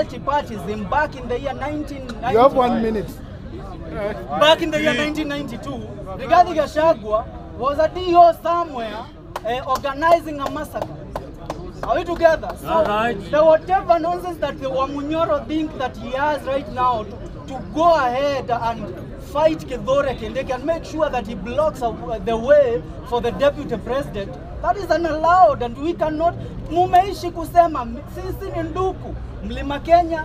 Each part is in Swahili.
multi-partyism back in the year 1992. You have 1 minute. Back in the year 1992, Rigathi Gachagua was a DO somewhere organizing a massacre. Are we together? So the whatever nonsense that the Wamunyoro think that he has right now to go ahead and fight Kithure Kindiki and make sure that he blocks the way for the deputy president, that is unallowed, and we cannot. Mumeishi kusema sisi ni nduku. Mlima Kenya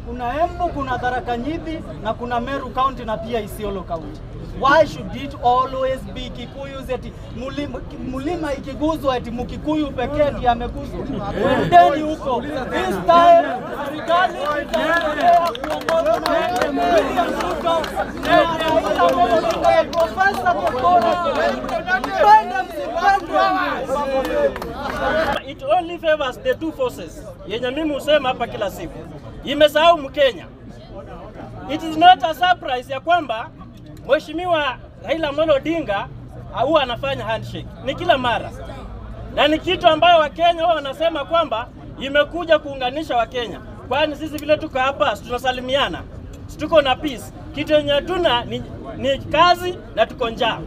kuna Embu, kuna Tharaka Nithi na kuna Meru County na pia Isiolo County. Why should it always be Kikuyus eti mulima ikiguzwa eti Mkikuyu pekee ndiye ameguzwa? Endeni huko. This time serikali itaendelea kuongozwa na William Ruto na Raila Amolo Odinga, Profesa Kithure Kindiki. Mpende msipende. It only favors the two forces yenye mimi husema hapa kila siku. Imesahau Mkenya. It is not a surprise ya kwamba Mheshimiwa Raila Amolo Odinga huwa anafanya handshake. Ni kila mara. Na ni kitu ambayo Wakenya wao wanasema kwamba imekuja kuunganisha Wakenya. Kwani sisi vile tuko hapa tunasalimiana. Tuko na peace. Kitu yenye hatuna ni kazi na tuko njaa.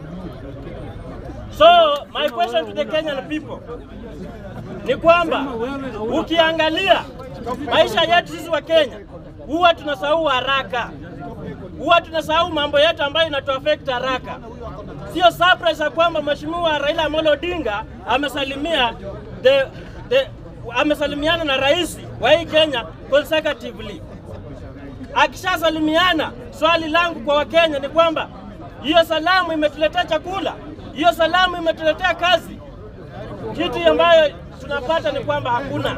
So my question to the Kenyan people ni kwamba ukiangalia maisha yetu sisi wa Kenya huwa tunasahau haraka. Huwa tunasahau mambo yetu ambayo inatuaffect haraka. Sio surprise ya kwamba Mheshimiwa Raila Amolo Odinga amesalimia amesalimiana na rais wa hii Kenya consecutively. Akishasalimiana, swali langu kwa Wakenya ni kwamba hiyo salamu imetuletea chakula, hiyo salamu imetuletea kazi. Kitu ambayo tunapata ni kwamba hakuna.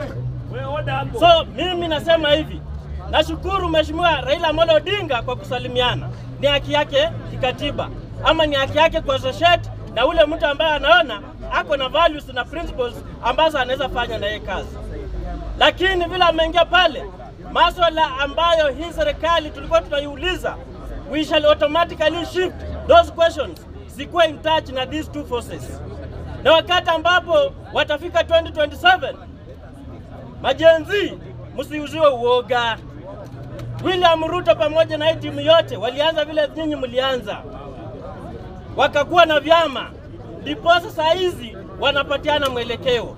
So mimi nasema hivi, nashukuru Mheshimiwa Raila Amolo Odinga kwa kusalimiana. Ni haki yake kikatiba, ama ni haki yake kwa associate na ule mtu ambaye anaona ako na values na principles ambazo anaweza fanya na yeye kazi. Lakini vile ameingia pale, masuala ambayo hii serikali tulikuwa tunaiuliza, we shall automatically shift those questions zikuwe in touch na these two forces. Na wakati ambapo watafika 2027, majenzi msiuziwe uoga. William Ruto pamoja na timu yote walianza vile nyinyi mlianza, wakakuwa na vyama, ndipo sasa hizi wanapatiana mwelekeo.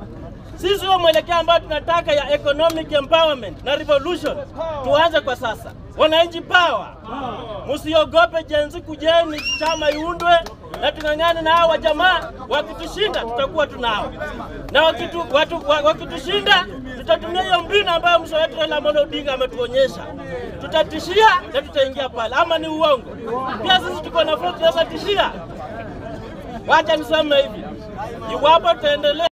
Sisi huo mwelekeo ambao tunataka ya economic empowerment na revolution tuanze kwa sasa. Wananchi power. Msiogope jenzi, kujeni chama iundwe na tung'ang'ane na hawa jamaa. Wakitushinda tutakuwa tunao, na wakitushinda tutatumia hiyo mbinu ambayo mzee wetu Raila Amolo Odinga ametuonyesha. Tutatishia na tutaingia pale. Ama ni uongo? Pia sisi tuko na fursa, tunaweza tishia. Wacha niseme hivi, iwapo tutaendelea